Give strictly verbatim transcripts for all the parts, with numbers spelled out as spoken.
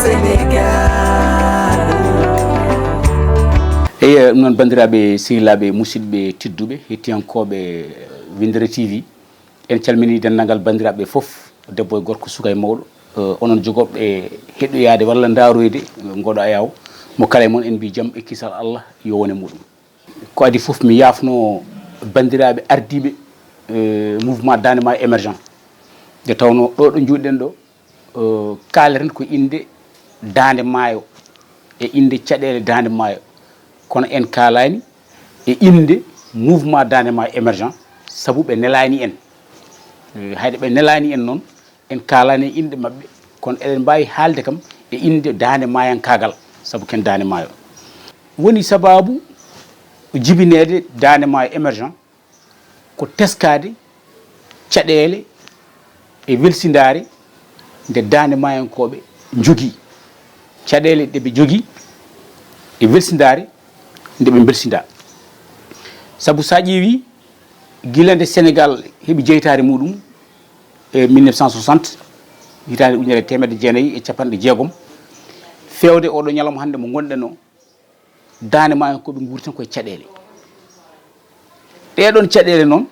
Sénégal. Eyi, ɗum noon, banndiraaɓe sehilaaɓe, musidɓe tedduɓe, hettiyankooɓe Winndere T V, en calminii denndaangal banndiraaɓe fof, debbo e gorko, suka e mawɗo, eh, onon jogooɓe heɗoyaade walla ndaaroyde, eh, ngoɗo ayaawo, mo kala e mon en mbii jam e kisal Allah yo wone muɗum. Ko adii fof, mi yaafno banndiraaɓe ardiiɓe, eh, mouvement Daande Maayo Émergent. Nde tawnoo ɗo ɗo njuuɗɗen ɗo, eh, kaaleten ko innde Daande Maayo e innde caɗeele Daande Maayo. Kono en kaalaani e innde mouvement Daande Maayo Émergent, sabu ɓe nelaani en. Eh, hayde ɓe nelaani en noon, en kaalaani e inɗe maɓɓe, kono eɗen mbaawi haalde kam e innde Daande Maayankaagal, sabu ken Daande Maayo. Woni sabaabu jibineede Daande Maayo Émergent ko teskaade caɗeele e welsindaare nde Daande Maayankooɓe njogii, caɗeele ɗe ɓe njogii e welsindaare nde ɓe mbelsindaa. Sabu so a ƴeewii, gila nde Senegaal heɓi jeytaare muɗum e mille neuf cent soixante, hitaande ujunere e teemedde jeenayi e cappanɗe jeegom, feewde oɗo ñalawma hannde mo ngonɗen o, Daande Maayo ko ɓe nguuri tan koye caɗeele. Ɗee ɗoon caɗeele noon,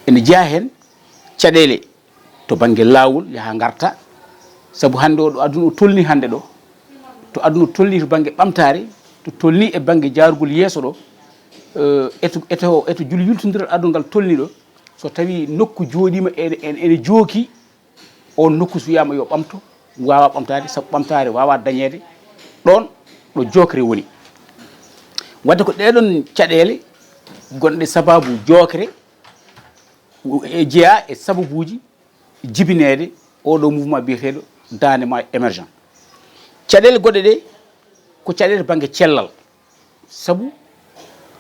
ene jeyaa heen caɗeele to bannge laawol, yaha ngarta, sabu hannde o ɗo aduna o tolni hannde ɗo, to aduna o tolni to bannge ɓamtaare, to tolni e bannge jaarugol yeeso ɗo, eh, eto, eto, eto jul yultondiral aduna ngal tolni ɗo, so tawii nokku jooɗiima ene, ene, ene jooki, oon nokku so wiyaama yo ɓamto, waawaa ɓamtaade, sabu ɓamtaare waawaa dañeede ɗoon ɗo jookre woni. Wadde ko ɗee ɗoon caɗeele gonɗe sabaabu jookre e jeyaa e sababuuji jibineede oo ɗoo mouvement biyeteeɗo Daande Maayo Émergent. Caɗeele goɗɗe ɗe ko caɗeele bannge cellal, sabu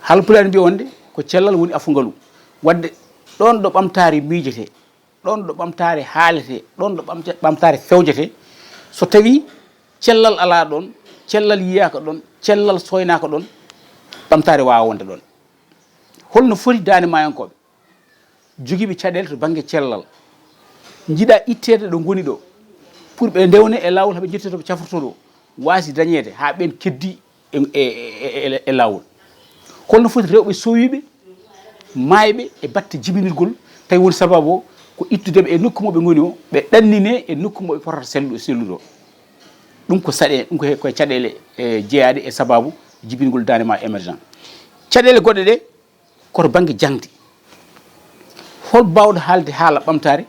Haalpulaar mbiya wonde ko cellal woni afu ngalu. Wadde ɗoon ɗo ɓamtaare miijete, ɗoon ɗo ɓamtaare haalete, ɗoon ɗo ɓamta-, ɓamtaare fewjete, so tawii cellal alaa ɗoon, cellal yiyaaka ɗoon, cellal sooynaaka ɗoon, ɓamtaare waawaa wonde ɗoon. Holno foti Daande Maayankooɓe jogiiɓe caɗeele to bannge cellal njiɗa itteede ɗo ngoni ɗo, pour ɓe ndewna e laawol, haa ɓe njettoya to ɓe cafrotoo ɗo, waasi dañeede haa ɓeen keddii e, e, e, e, e laawol? Holno foti rewɓe sowiiɓe, maayɓe e batte jibinirgol, tawi woni sabaabu o ko ittude ɓe e nokku mo ɓe ngoni o, ɓe ɗannine e nokku mo ɓe potata sellu-, sellude o? Ɗum ko saɗe-, ɗum ko he-, ko e caɗeele, e, jeyaaɗe e sabaabu jibingol Daande Maayo Émergent. Caɗeele goɗɗe ɗe, koto bannge jaŋde. Hol baawɗo haalde haala ɓamtaare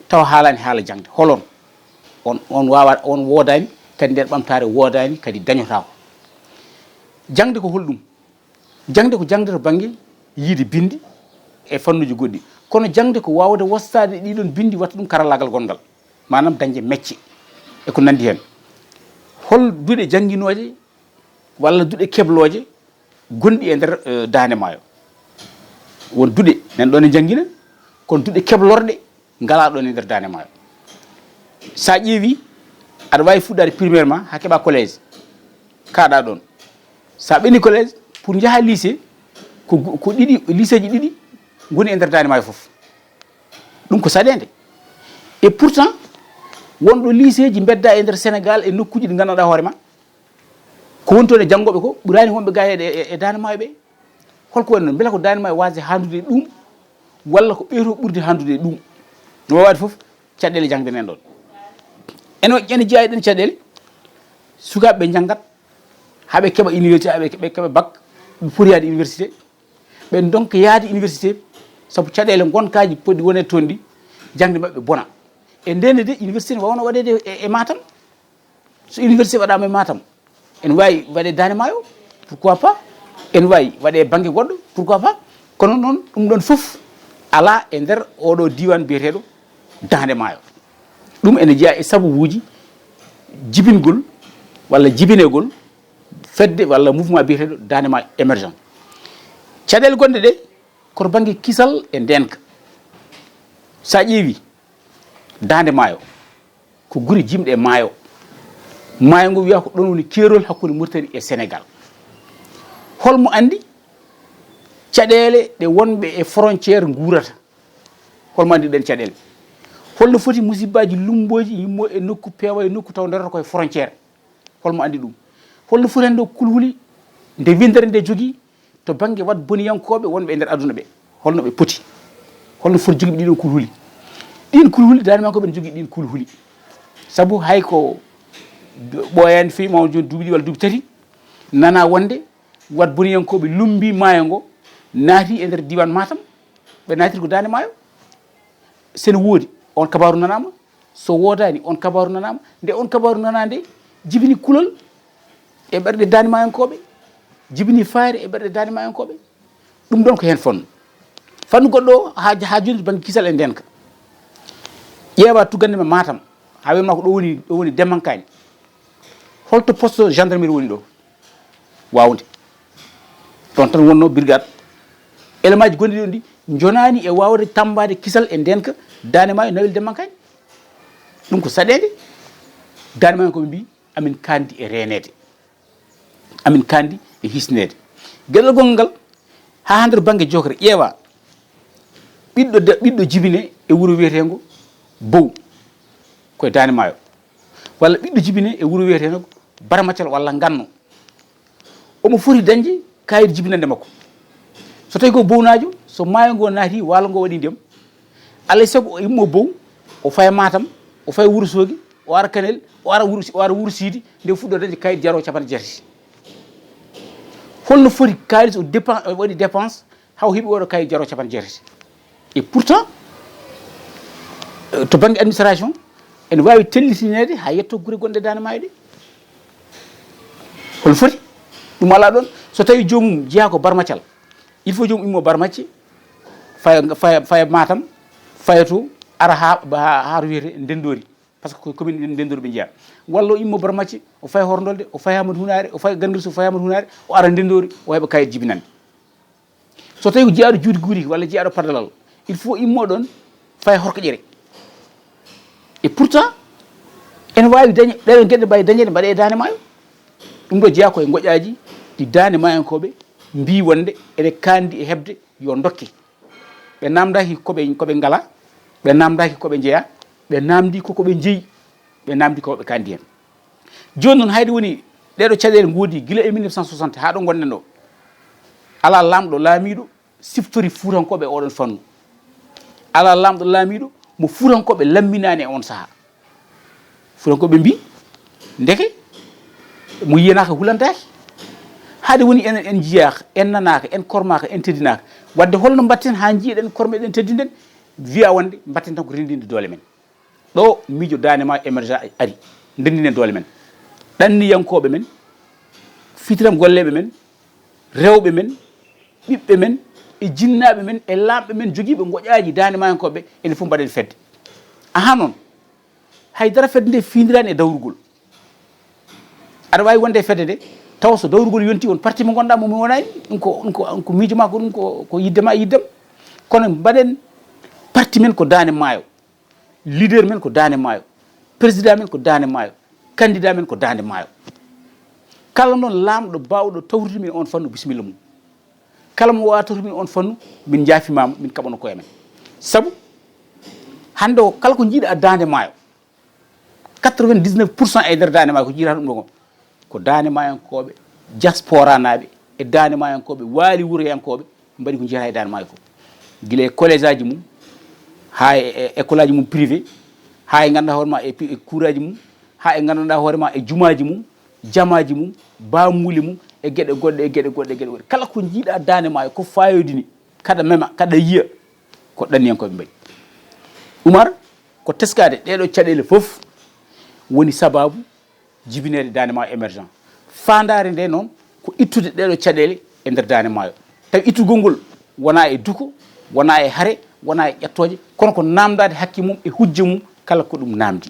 tawa haalaani haala jaŋde? Hol on? On, on waawa, on woodaani, kadi nden ɓamtaare woodaani, kadi dañotaako. Jaŋde ko holɗum? Jaŋde ko jaŋde to bannge yiyde binndi e fannuuji goɗɗi. Kono jaŋde ko waawde wostaade ɗiɗon binndi, watta ɗum karallaagal gonngal, maanaam dañde mecce e ko nanndi heen. Hol duɗe jannginooje walla duɗe keblooje gonɗi e nder, eh, Daande Maayo? Won duɗe nan ɗoon e njanngina, kono duɗe keblorɗe ngalaa ɗoon e nder Daande Maayo. So a ƴeewii, aɗa waawi fuɗɗaade primaire ma haa keɓaa collège, kaaɗaa ɗoon. So a ɓenni collège, pour njahaa lycée, ko gu-, ko ɗiɗi, lycée ji ɗiɗi ngoni e nder Daande Maayo fof. Ɗum ko saɗeende. Et pourtant, won ɗo lycée ji mbeddaa e nder Sénégal e nokkuuji ɗi nganndanɗaa hoore ma, ko woni toon e janngooɓe ko ɓuraani wonɓe gaa e, e, e Daande Maayo ɓe. Holko woni noon? Mbela ko Daande Maayo waasde hanndude e ɗum, walla ko ɓeeto ɓurde hanndude e ɗum? No waawaade fof, caɗeele jaŋde nan ɗoon. Ene, ene jeyaa e ɗeen caɗeele, sukaaɓe ɓe njanngat, haa ɓe keɓa université, haa ɓe, ɓe keɓa bac, ɓe poti yaade université, ɓe ndonka yaade université, sabu caɗeele ngonkaaji potɗi wonde toon ɗi, jaŋde maɓɓe bona. E ndeen ne de, université ne waawno waɗeede e, e Matam. So université waɗaama e Matam, ene waawi waɗee Daande Maayo, pourquoi pas? Ene waawi waɗee bannge goɗɗo, pourquoi pas? Kono noon, ɗum ɗoon fof alaa e nder oɗo diiwaan biyeteeɗo Daande Maayo. Ɗum ene jeyaa e sababuuji jibingol walla jibinegol fedde walla mouvement biyeteeɗo Daande Maayo Émergent. Caɗeele gonɗe ɗe, koto bannge kisal e ndeenka. So a ƴeewii, Daande Maayo ko gure jimɗe e maayo. Maayo ngo wiyaa ko ɗoon woni keerol hakkunde Mauritanie e Sénégal. Hol mo anndi caɗeele ɗe wonɓe e frontière nguurata? Hol mo anndi ɗeen caɗeele? Holno foti musibbaaji lummbooji yimmo e nokku peewa e nokku taw ndarata koye frontière? Holmo anndi ɗum? Holno foti hannde o kulhuli nde winndere nde jogii to bannge waɗ boniyankooɓe wonɓe e nder aduna ɓe? Holno ɓe poti? Holno foti jogiiɓe ɗiɗon kulhuli? Ɗiin kulhuli, Daande Maayankooɓe ene jogii ɗiin kulhuli. Sabu hay ko ɓooyaani feewi, ma won jooni duuɓi ɗiɗi walla duuɓi tati, nana wonde waɗ boniyankooɓe lummbii maayo ngo, naati e nder diiwaan Matam, ɓe naatiri ko Daande Maayo. Sene woodi, on kabaaru nanaama. So woodaani, on kabaaru nanaama. Nde on kabaaru nanaa nde, jibini kulol e ɓerɗe Daande Maayankooɓe, jibini faayre e ɓerɗe Daande Maayankooɓe. Ɗum ɗoon ko heen fannu. Fannu goɗɗo o, haa, haa jooni to bannge kisal e ndeenka. Ƴeewa tuggannde men Matam, haa wiyatma ko ɗo woni, ɗo woni Dembankaani. Holto poste gendarmerie woni ɗo? Waawde. Ɗoon tan wonnoo brigade. Élément ji gonɗi ɗoon ɗi njonaani e waawde tammbaade kisal e ndeenka Daande Maayo, nawel Dembankaani. Ɗum ko saɗeende. Daande Maayo ko ɓe mbii, amin kaandi e reeneede. Amin kaandi e hisneede. Geɗal gonngal ngal, haa hannde to bannge jookere, ƴeewa ɓiɗɗo de-, ɓiɗɗo jibine e wuro wiyeteengo Bow, koye Daande Maayo, walla ɓiɗɗo jibine e wuro wiyeteengo Barmacal walla Nganno. Omo foti dañde kaayit jibinannde makko. So tawii ko bownaajo, so maayo ngo naati, waalo ngo waɗi ndiyam, alaa e sago o immo Bow, o faya Matam, o faya Wuro Soogi, o ara Kanel, o ara Wuro, o ara Wuro Siidi, nde fuɗɗo dañde kaayit jaroowo capanɗe jeetati. Holno foti kaalis o dépen-, o waɗi dépense, haw heɓi oɗo kaayit jaroowo capanɗe jeetati? Et pourtant, euh, to bannge administration, ene waawi tellitineede haa yetto gure gonɗe Daande Maayo ɗe. Hol foti? Ɗum alaa ɗoon. So tawii joomum jeyaa ko Barmacal, il faut joomum immo Barmacce, faya, faya, faya Matam, faya to, ara haa, haa, haa to wiyetee Ndenndoori. Par ce que ko commune Ndenndoori ɓe njeyaa. Walla o immo Barmacce, o faya Horndolde, o faya Amadou Hunaare, o faya Ganngel Suuf, o faya Amadou Hunaare, o ara Ndenndoori, o heɓa kayit jibinannde. So tawii ko jeyaaɗo Juuti Guuri walla jeyaaɗo Paddalal, il faut immo ɗoon, faya Horko Ƴere. Et pourtant, ene waawi dañe-, ɗeɗon geɗe mbaawi dañeede mbaɗee e Daande Maayo. Ɗum ɗo jeyaa ko e ngoƴaaji ɗi Daande Maayankooɓe mbii wonde ene kaandi e heɓde yo dokke. Ɓe naamndaaki ko ɓe, ko ɓe ngalaa, ɓe naamndaaki ko ɓe njeyaa, ɓe naamndii ko ko ɓe njeyi, ɓe naamndii ko ɓe kaandi heen. Jooni noon, hayde woni ɗeeɗo caɗeele ngoodi gila e mille neuf cent soixante haa ɗo ngonɗen ɗo, alaa laamɗo laamiiɗo siftori Fuutankooɓe e oɗon fannu. Alaa laamɗo laamiiɗo mo Fuutankooɓe lamminaani e oon sahaa. Fuutankooɓe mbii, ndeke, mo yiyanaaka hulantaake. Haade woni enen en njiyaaka, en nanaaka, en kormaaka, en teddinaaka. Waɗde holno mbaɗten haa njiyeɗen, kormeɗen, teddinden? Wiya wonde mbaɗten tan ko renndinde doole men. Ɗo miijo Daande Maayo émergent ari, ndenndinen doole men. Ɗanniyankooɓe men, fitiram golleeɓe men, rewɓe men, ɓiɓɓe men, e jinnaaɓe men, e laamɓe men jogiiɓe ngoƴaaji Daande Maayankooɓe, enen fof mbaɗen fedde. Ahaa noon, hay dara fedde nde fiiniraani e dawrugol. Aɗa waawi wonde e fedde nde, tawa so dawrugol yontii, won parti mo ngonɗaa mo mi wonaani, ɗum ko, ɗum ko, ɗum ko miijo maa, ko ɗum ko, ko yiɗde maa, yiɗde am. Kono mbaɗen parti men ko Daande Maayo. Leader men ko Daande Maayo, président men ko Daande Maayo, candidat men ko Daande Maayo. Kala noon laamɗo baawɗo tawtude min e oon fannu, bisimilla mum. Kala mo waawaa tawtude min e oon fannu, min njaafimaama, min kaɓano koye men. Sabu hannde o, kala ko njiiɗaa Daande Maayo, quatre-vingt-dix-neuf pour cent e nder Daande Maayo ko njiiɗaa ɗum ɗo ko, ko Daande Maayankooɓe, diasporanaaɓe e Daande Maayankooɓe, waali wuroyankooɓe, mbaɗi ko njiyata e Daande Maayo fof. Gila e collégeaji mum, haa e, e écoleaji mum privé, haa e ngannduɗaa hoore ma e pi-, e kuuraaji mum, haa e ngannduɗaa hoore ma e jumaaji mum, jamaaji mum, baamuuli mum, e geɗe goɗɗe, e geɗe goɗɗe, e geɗe goɗɗe. Kala ko njiiɗaa Daande Maayo ko faayoodini, kaɗa mema, kaɗa yiya, ko ɗanniyankooɓe mbaɗi. Umar, ko teskaade ɗeeɗo caɗeele fof woni sabaabu jibineede Daande Maayo émergent. Faandaare nde noon ko ittude ɗeeɗo caɗeele e nder Daande Maayo. Tawi ittugol ngol wonaa e duko, wonaa e hare, wonaa e ƴettooje, kono ko naamndaade hakke mum e hujja mum kala ko ɗum naamndi.